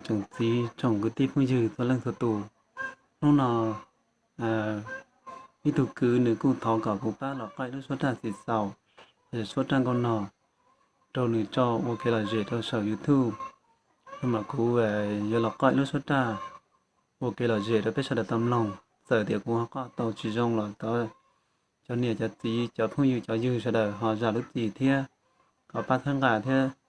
tsoom txiv tsoom kwv tij phooj ywg txhua leej txhua tus. Hnub no ib tug kwv nws kuj thov kom kuv pab los qoj ib lub suab raj txiv xaus, suab raj nkauj nog rau nws tso ua kev lom zem rau saum YouTube. Mas kuv yuav los qoj ib lub suab raj ua kev lom zem rau peb sawv daws tau mloog. Txawm tias kuv ho qoj tau tsis zoo los thov cov niam cov txiv cov phooj ywg cov ywg sawv daws ho zam lub txim thiab ho pab txhawb nqa thiab